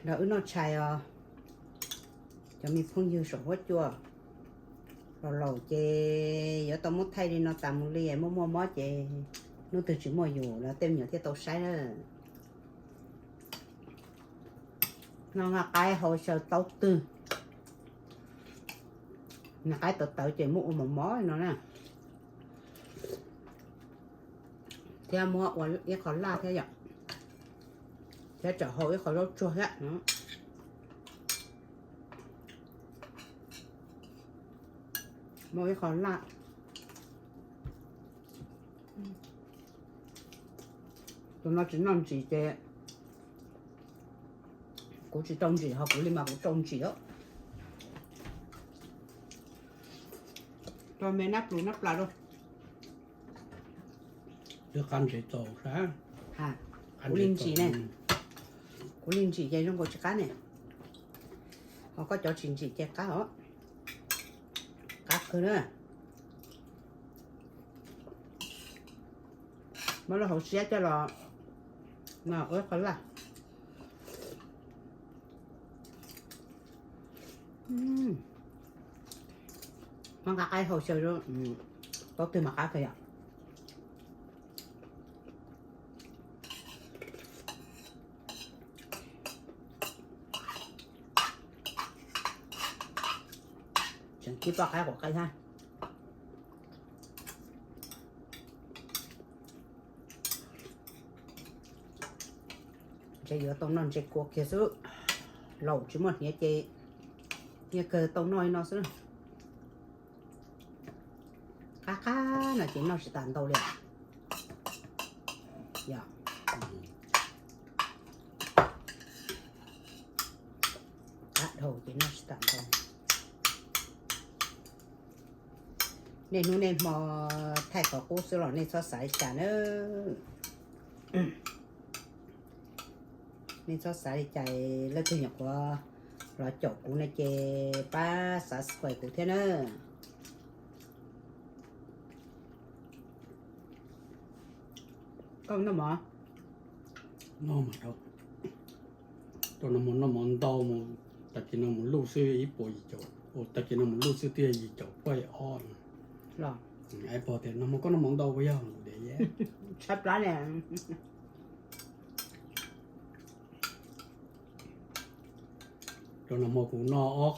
Los wb noj tshais os, cov me phooj ywg saum huab cua. Laus laus ces yuav tau muab thaij li no tas mus li, muaj muaj mob ces hnub twg tsis muaj yus los tej me nyuam thiaj tau saib na. Noj nqaij qaib hau xyaw taub twg, nqaij qaib tawv tawv ces muab ua mos mos no na. Thiab muab ua ib qho laj thiab yom, thiab tsam hau ib qho zaub tsuag thiab. Muab ib qho laj. Tus no tsis noj ntsim ces kuv tsis rau ntsim, ho kuv li mas kuv rau ntsim. Rau me nab plus nab plas rau. Qab ntses txaus sab. Kuv li ntsim ne, kuv li ntsim ces zoo nkaus tsis qab ne, ho koj cov tsis ntsim ces qab os. Qab kawg na. Muab lub hauv siab coj los no ua qhov laj. Muab nqa qaib hau xyaw, tau twg mas qab kawg yom. Tseem kib poj qaib quav qaib thiab. Ntshe yuav tau noj ntses kua kiag xwb, laus tsis muaj hniav ces yeej kawg tau noj li no xwb. Qab qab no ces noj tsis tas ntau li. Yog qab dhau ces noj tsis tas ntau. Nej hnub nej hmo thaij qhov qub xwb los nej txhob xav li cas na. Nej txhob xav li cas, leej twg nyuam qhuav los caum kuv no ces pab subscribe kuv thiab na. Koj noj mov? Noj mas, rau nag hmo noj mov ntau mus, tag kis no mus luj xwb ib puas yim caum, tag kis no mus luj xwb twb yog yim caum poj ob no. Los, ib pog tias nag hmo koj noj mov ntau puas yog? Tshaib plab ne. Rau nag hmo kuv noj ob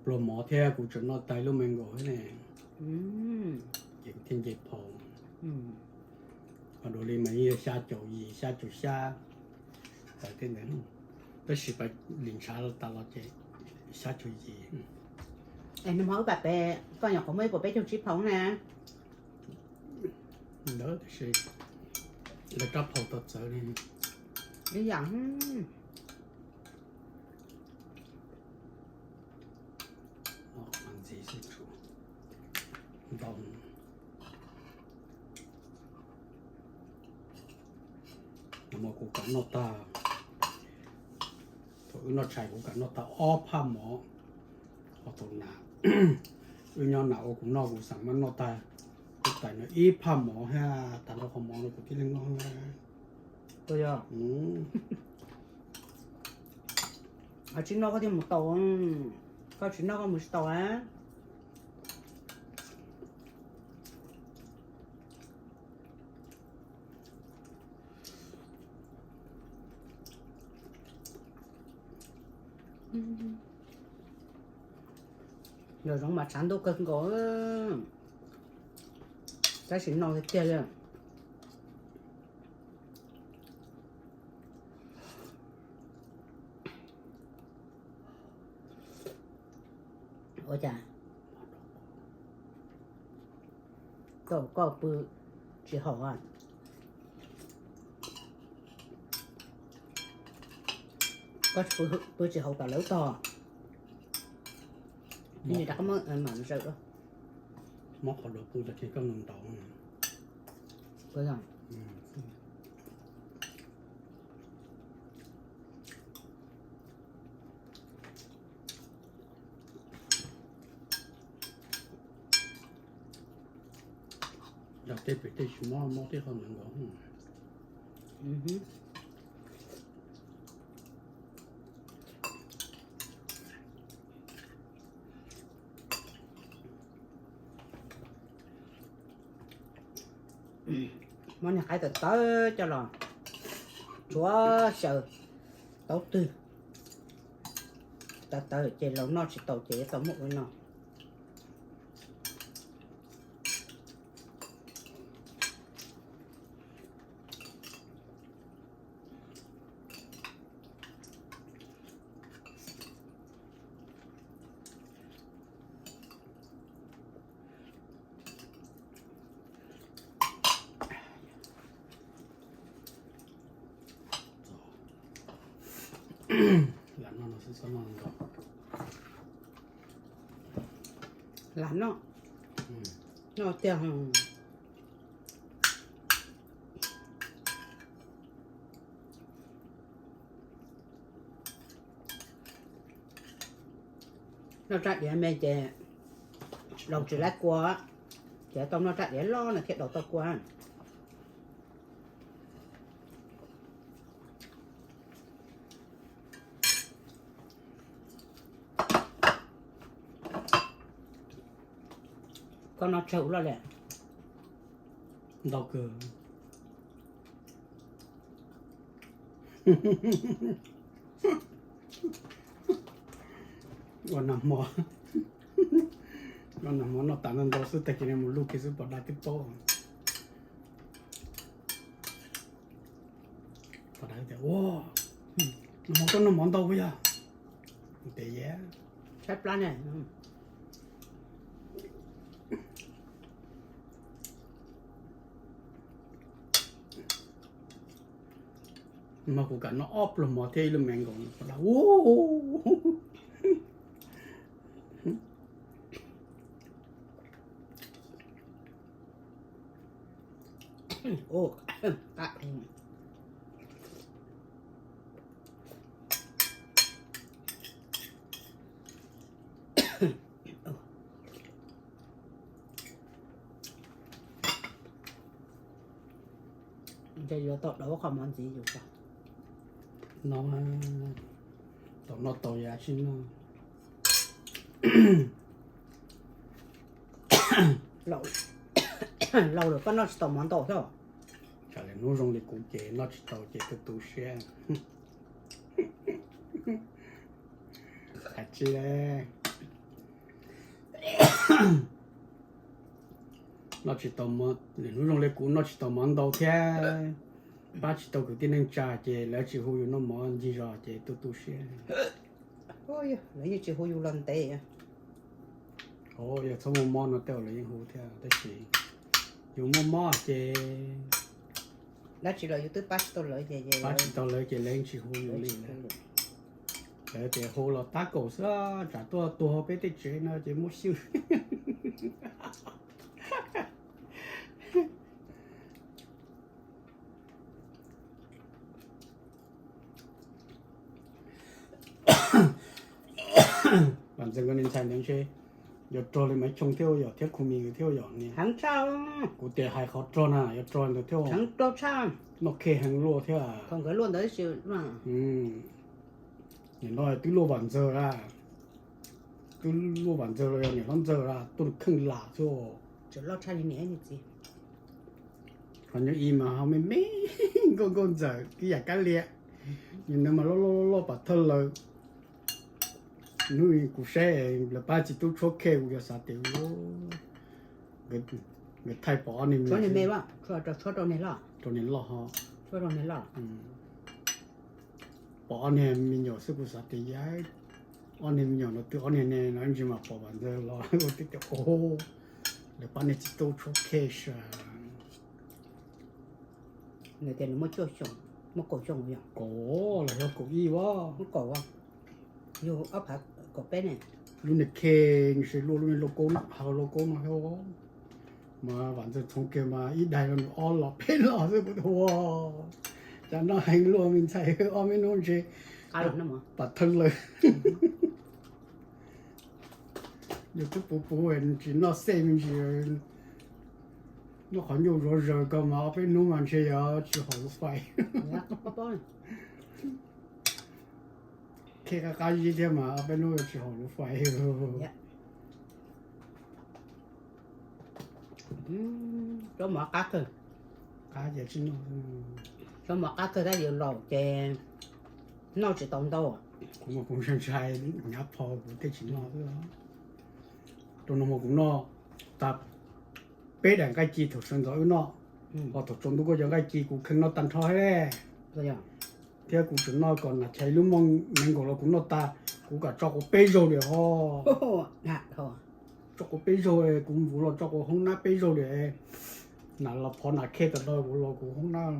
pluag mov thiab kuv tseem noj tag lub mango thiab ne. Ces kuv thiaj nce phau. Ho dua li mas yeej yog xya caum yim xya caum xya tawm tej ntawd, tab sis pais lim ntshav tas los ces xya caum yim. Es nag hmo wb pam pem koj nyuam qhuav muaj ib puas peb caug tsib phau na. Ntawd tiam sis lawv rab phau tau txawv li. Ib yam. Ntxiv xwb tsuas ntau. Nag hmo kuv kam noj tag, thaum wb noj tshais kuv kam noj tag ob phaj mov. Ho thaum na wb nyob na ua kuv noj kuv xav mas noj tag, kuv tais no ib phaj mov thiab tag nrho qhov mov no kuv thiaj li noj. Tsis noj koj thiaj mus tau, koj tsis noj koj mus tsis tau a. Nyob zoo mas tshav ntuj kawg nkaus, tab sis no tiag tiag li. Ua cas koj pw tsis haum a? Koj pw tsis haum tom lawv tog. Rov qab mam zaws. Mob qhov duav pw tag kis koj ntaus. Yog tej pem tej tsis mob, mob tej qhov ntawd nkaus. Muab niag qaib tawv tawv coj los tsuav xyaw taub twg tawv tawv ces laus noj tsis tau ces yuav tau muab ua no. Lam noj, noj tiag. Noj rab diav me ces laus tsis laib kua, ces tau noj rab diav loj no thiaj daus tau kua. Koj noj tsawg ua luaj li? Ntau kawg. Ua nag hmo, ua nag hmo noj tas ntau ntau xwb tag kis mus luj kiag xwb pom dab twb paub. Pom dab tias, ua, nag hmo koj noj mov ntau ua yog. Tes yam tshaib plab ne. Mas kuv kam noj ob pluag mov thiab ib lub me nkaus. Ntshe yuav tau dauv qhov mov ntxiv yus tso. No, tau noj tau yam sib noj. Laus lawm koj noj tsis tau mov ntau thiab. Tsam lwm hnub zoo li kuv ces noj tsis tau ces tu tu siab. Hais tsis le. Noj tsis tau, lwm hnub zoo li kuv noj tsis tau mov ntau thiab pab tsis tau kwv tij neej tsa ces lawv tsis hu yus noj mov ncig zos ces tu tu siab. Lawv yeej tsis hu yus los ntev. Yog txhob muaj mob no tej lawv yeej hu thiab tab sis yus muaj mob ces dab tsi los yus twb pab tsis tau lawv ces, pab tsis tau lawv ces lawv yeej tsis hu yus li. Lawv tias hu los tab kaum xwb, tsam tuaj tuag peb tej tsev no ces muab xyw. Vam Ntxawg nkawd niag ntxhais ntawd ntshe yuav rog li Maiv Choo thiab ua yom, thiab Khu Mis nkawd thiab ua yom ni. Heev tshaj. Kuv tias hais qhov rog na yuav rog ntawd thiab. Heev rog tshaj. Noj khej heev luaj thiab. Thaum nkawd luaj ntawd tsis. Nim no twb luaj Vam Ntxawg lawm. Twb luaj Vam Ntxawg los yog niam hlob Ntxawg lawm, tuaj kheej lam xwb. Tseem loj tshaj li niam txiv. Qhov nyuag ib mas ho me me, nkauj nkauj ntxawm ib yam Kab Liam. Nim no mas loj loj loj loj pam thawj lawm. Hnub kuv saib lawv pab txiv tub tshuab khej kuv yog xav tias nkawd thaij pom ob niag me, rau niag loj ho, pom ob niag me nyuam xwb kuv xav tias yam ob niag me nyuam no twb ob niag ne no ib ntsis mas pom Vam Ntxawg los ua tib tias o, lawv pab niag txiv tub tshuab khej sas. Nws tias nws muaj cuaj xyoo, muaj kaum xyoo yog. Kaum los yog kaum ib a. Muaj kaum, yus ob phav kaum peb ne. Lub niag khej nws sis luaj lub niag lauj kaub, hauv lauj kaub no thiab. Mas Vam Ntxawg txhoov kiag mas ib daig rau nws ob los peb los xwb kuv ua. Cas noj heev luaj me ntxhais, ob me hnub ntshe pam thawj lawm. Yus twb puv puv tsis noj xej me ntsis, noj qhov nyuj zuav zaws ko mas ob peb hnub mas ntshe yuav tsis haum lub fais. Khej qab qab zib thiab mas ob peb hnub yuav tsis haum lub fais. Rau mov qab kawg. Qab ces tsis noj. Cov mov qab kawg tab yus laus ces noj tsis tau ntau. Kuv mas kuv ntshai ntshai hnyav pho kuv thiaj tsis noj xwb. Rau no mas kuv noj tag peb daim nqaij ci thaum sawv ntxov wb noj, ho thaum tsaus ntuj kuj cov nqaij ci kuv kheev noj tag nrho thiab. Thiab kuv tseem noj kom nas chais lub mooj nees nkaum los kuv noj tag, kuv kam tso quav peb zaug li ho. Tso quav peb zaug, kuv vov los tso quav hoob nab peb zaug li. Nas los phov nas khej tas los kuv los kuv hoob nab.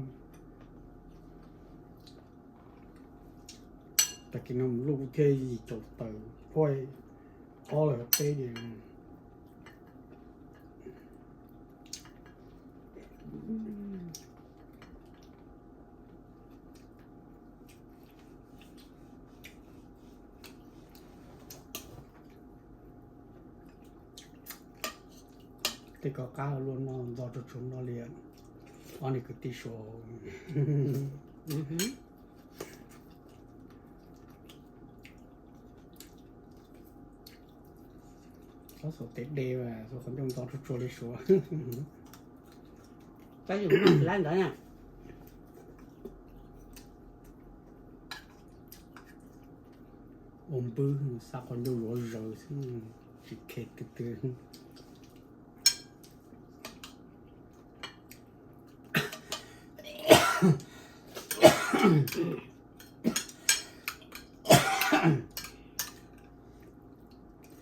Tag kis no mus luaj kuv thiaj yim caum tawm phuaj ob lawm peb li. Tej ko qab luaj no ntxo tsuag tsuag no li, ob niag kwv tij Suav. Txhob xav tes de, xav qhov ncauj ntxo tsuag tsuag li Suav. Tab yus noj lab ntawd na. Ua npwb xav qhov ncauj zuav zaws xwb, tsis khe twg twg.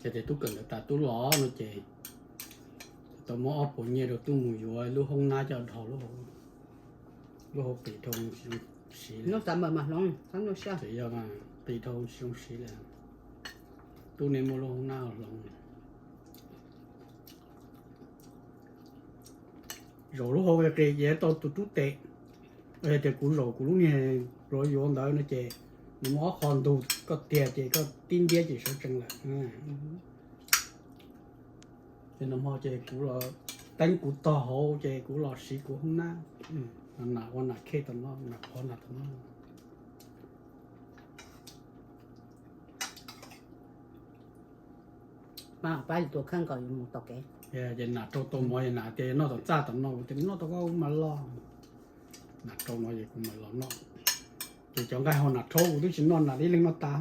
Ces tias tub kawm ntawv tas tub los no ces tau muab ob puas nyiaj rau tub mus yuav lub hoob nab coj dhos lub hauv qis dhau siv. Tsis yog, qis dhau tsis zoo siv li. Tub nej muaj lub hoob nab hloov. Zaum lub hauv qis ces tau tus rub tes. Yog tias kuv zaum kuv lub niag pluav yuav ntawd no ces nws muaj ob qho ntug koj tiag ces koj tib ntiab ces sawv tsees lawm. Ces nag hmo ces kuv los teeb kuv tog hauv ces kuv los siv kuv hoob nab. Nas ua nas khej tom no, nas phov nas tom no. Pab yus tus kheej kom yus mus tau kev. Ces nas rau tau mov es nas tias noj tom txaj tom no, kuv tias noj tau koj mas los. Nas rau no es kuv mam los noj. Ces cov nqaij hau nas rhaub kuv twb tsis noj, nas ib leeg noj tas.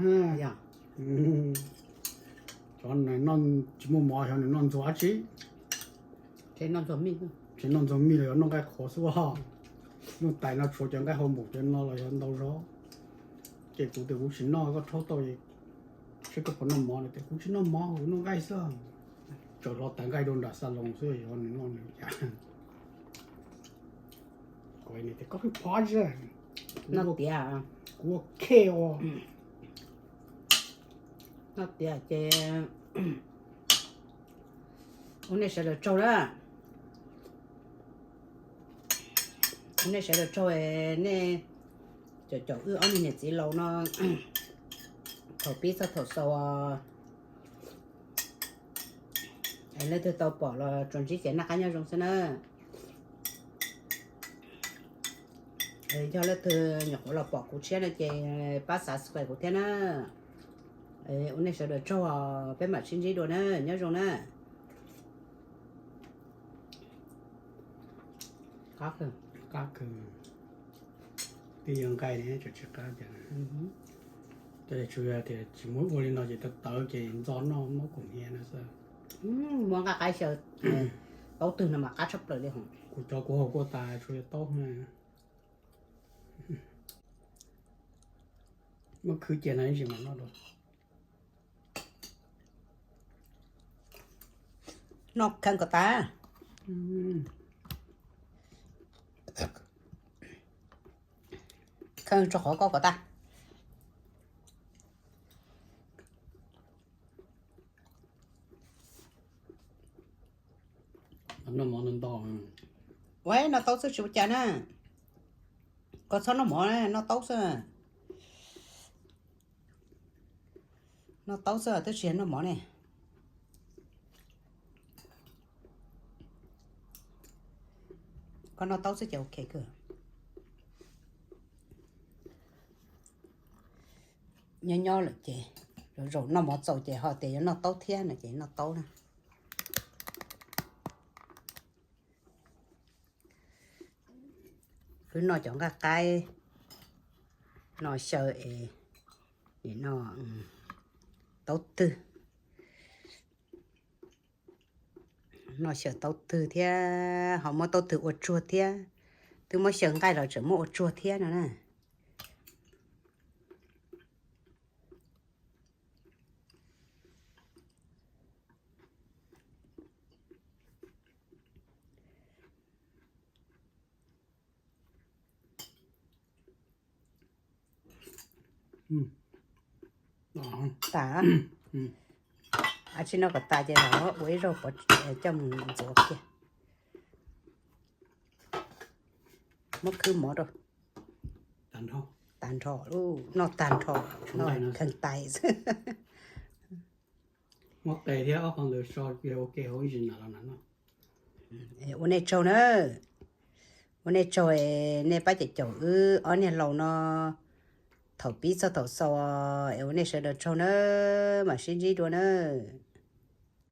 Cov noj tsis muaj mov xyov nws noj ntxuag dab tsi. Tseem noj ntxuag mij los yog noj nqaij qhuav xwb. Noj tais no tshuav cov nqaij hau npaum cov no los yog ntau zog. Ces kuv tias kuv tsis noj, koj rhaub tau, seb koj puas noj mov. Nws tias kuv tsis noj mov, kuv noj nqaij xwb. Txawm hlo tas nqaij rau nram xas loos xwb, yog nws noj nws cas. Kuv tias koj pheej phov tsi, noj tiav, kuv ua khej ua. Noj tiav ces ua nej sawv daws tsaug na. Ua nej sawv daws tsaug, nej caum caum wb ob niag niam txiv laus no thaum pib txog thaum xaus. Leej twg tau pom los tsuas ntsib txoj kev noj qab nyob zoo xwb na. Yog leej twg nyuam qhuav los pom kuv tshiab no ces pab subscribe kuv thiab na. Ua nej sawv daws tsaug, peb mam sib ntsib dua na, nyob zoo na. Qab kawg. Twb yog nqaij ne, tsis qab cas. Tab sis tsuas yog tias tsis muab ua li no ces tawv tawv ces ntxo noj muab kuv hnia no xwb. Muab nqaij qaib xyaw taub twg no mas qab tshaj plaws li hos. Kuv cov kuv haus kuj tas, tsuas yog taub. Muab khwv cia no ib ntsis mam noj dua. Noj kheej kom tas. Kheej tso qhov koj kom tas. Noj mov ntau ntau. Ua noj taub xwb tsis ua cas na. Koj txhob noj mov, noj taub xwb. Noj taub xwb twb tsis noj mov ne. Koj noj taub xwb ces ok kawg. Nyob nyob lawm ces zaum noj mov txaus ces ho tias yuav noj taub thiab no ces noj taub na. Wb noj cov nqaij qaib no xyaw es, nim no taub twg, noj xyaw taub twg thiab ho muab taub twg ua tsuag thiab. Twb muab xyaw nqaij los tseem muab ua tsuag thiab no na. Tas. Ab, tsis noj kom tas ces los ua ib zaug pov coj mus ntxuav kiag. Muab khwb mov rau. Tas nrho, noj tag nrho, noj kheej tais xwb. Muab qe thiab ob qho ntawd so ua ke hauv ib zis na los na. Ua nej tsaug na. Ua nej tsaug, nej pab caum caum wb ob niag laus no thaum pib txog thaum xaus, es ua nej sawv daws tsaug na, mam sib ntsib dua nawb.